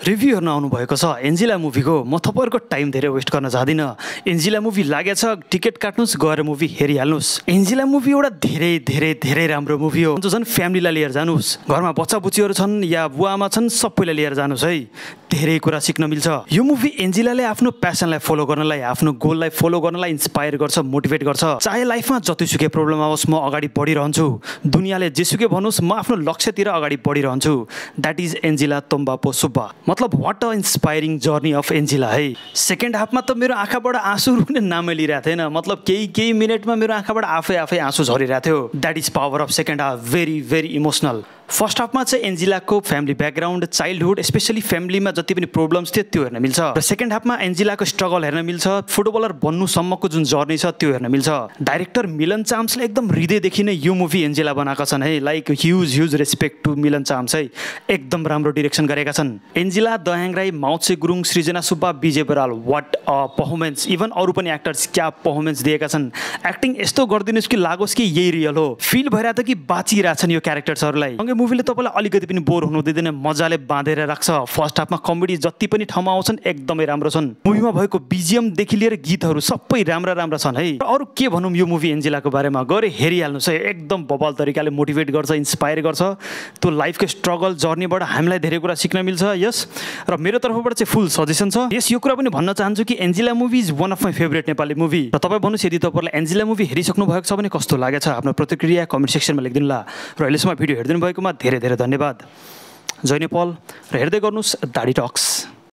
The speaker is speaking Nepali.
रिभ्यू हेर्न आउनुभएको छ एन्जिला मुभीको। म तपाईँहरूको टाइम धेरै वेस्ट गर्न चाहदिनँ। एन्जिला मुभी लागेछ, टिकट काट्नुहोस्, गएर मुभी हेरिहाल्नुहोस्। एन्जिला मुभी एउटा धेरै धेरै धेरै राम्रो मुभी हो। जो झन् फ्यामिलीलाई लिएर जानुहोस्, घरमा बच्चा बुच्चीहरू छन् या बुवा आमा छन्, सबैलाई लिएर जानुहोस् है। धेरै कुरा सिक्न मिल्छ। यो मुभी एन्जिलाले आफ्नो प्यासनलाई फलो गर्नलाई, आफ्नो गोललाई फलो गर्नलाई इन्स्पायर गर्छ, मोटिभेट गर्छ। चाहे लाइफमा जतिसुकै प्रब्लम आओस्, म अगाडि बढिरहन्छु। दुनियाँले जेसुकै भन्नुहोस्, म आफ्नो लक्ष्यतिर अगाडि बढिरहन्छु। That is Angela Tombapo Subba. मतलब what a inspiring journey of Angela है। सेकेन्ड हाफमा त मेरो आँखाबाट आँसु रुक्ने नामै लिइरहेको थिएन। मतलब केही मिनटमा मेरो आँखाबाट आफै आँसु झरिरहेको थियो। That is power of second half. Very very emotional. First हाफमा चाहिँ एन्जिलाको फ्यामिली ब्याकग्राउन्ड, चाइल्डहुड, स्पेसली फ्यामिलीमा जति पनि प्रब्लम्स थियो त्यो हेर्न मिल्छ। र सेकेन्ड हाफमा एन्जिलाको स्ट्रगल हेर्न मिल्छ। फुटबलर बन्नुसम्मको जुन जर्नी छ त्यो हेर्न मिल्छ। डाइरेक्टर मिलन चाम्सले एकदम हृदयदेखि नै यो मुभी एन्जिला बनाएका छन् है। Like huge respect to Milan Chams है। एकदम राम्रो डिरेक्सन गरेका छन्। Angela, Dayahang Rai, Maotse Gurung, Srijana Subba, Bijay Baral, what a performance. Even अरू पनि एक्टर्स क्या पर्फर्मेन्स दिएका छन्। एक्टिङ यस्तो गरिदिनुहोस् कि लागोस् कि यही रियल हो। फिल भइरहेको थियो कि बाँचिरहेछन् यो क्यारेक्टर्सहरूलाई। मुभीले तपाईँलाई अलिकति पनि बोर हुनु दिँदैन, मजाले बाँधेर राख्छ। फर्स्ट हाफमा कमेडी जति पनि ठाउँमा आउँछन् एकदमै राम्रो छन्। मुभीमा भएको बिजिएमदेखि लिएर गीतहरू सबै राम्रा छन् है। अरू के भनौँ यो मुभी एन्जिलाको बारेमा, गएर हेरिहाल्नुहोस् है। एकदम बबाल तरिकाले मोटिभेट गर्छ, इन्स्पायर गर्छ। त्यो लाइफको स्ट्रगल जर्नीबाट हामीलाई धेरै कुरा सिक्न मिल्छ। यस, र मेरो तर्फबाट चाहिँ फुल सजेसन छ। यस, यो कुरा पनि भन्न चाहन्छु कि Angela movie is one of my favourite Nepali movie. र तपाईँ भन्नुहोस् यदि तपाईँलाई एन्जिला मुभी हेरिसक्नु भएको छ भने कस्तो लागेको छ, आफ्नो प्रतिक्रिया कमेन्ट सेक्सनमा लेखिदिनु ला। र अहिलेसम्म भिडियो हेरिदिनु भएकोमा धेरै धेरै धन्यवाद। जय नेपाल। र हेर्दै गर्नुहोस् दाडी टक्स।